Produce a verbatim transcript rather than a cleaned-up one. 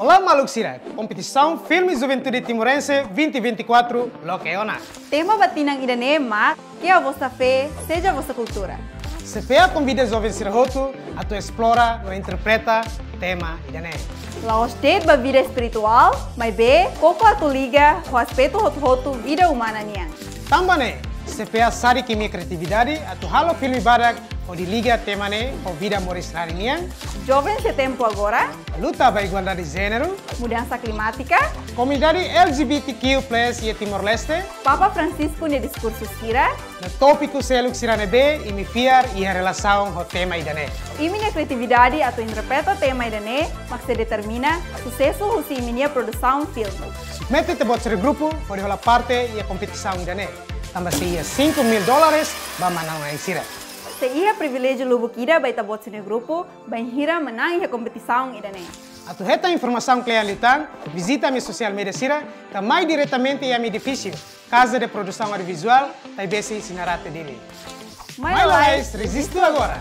Olá, maluk sira! Kompetisaun Filme Juventude Timorense vinte vinte e quatro loke ona. Tema ba tinan ida-ne'e mak: "Que a vossa fé seja a vossa cultura". C P A konvida joven sira hotu atu esplora no interpreta tema ida-ne'e. La'ós de'it ba vida espirituál, maibé koko atu liga ho aspetu hotu-hotu vida umana nian. Tanba ne'e, C P A sadik imi-nia kriatividade atu halo filme badak hodi liga tema ne'e ho vida moris rain nian. Jovens iha tempu agora. Luta ba igualdade jéneru. Mudansa klimátika. Komunidade L G B T Q plus iha Timor-Leste. Papa Francisco nia diskursu sira. No tópiku seluk sira ne'ebé imi fiar iha relasaun ho tema ida-ne'e. Imi-nia kriatividade atu interpreta tema ida-ne'e mak sei determina susesu husi imi-nia produsaun filme. Submete ita-boot sira-nia grupu hodi hola parte iha kompetisaun ida-ne'e. Tanba sei iha cinco mil dólares ba manán-na'in sira. Sei iha priviléjiu lubuk ida ba ita-boot sira-nia grupu bainhira manán iha kompetisaun ida-ne'e. Atu hetan informasaun kle'an liután, vizita ami-nia sosiál média sira, ka mai diretamente iha ami-nia edifísiu, Casa de Produção Audiovisual, Taibesi, Sinarate, Dili. Mai lalais, rejistu agora!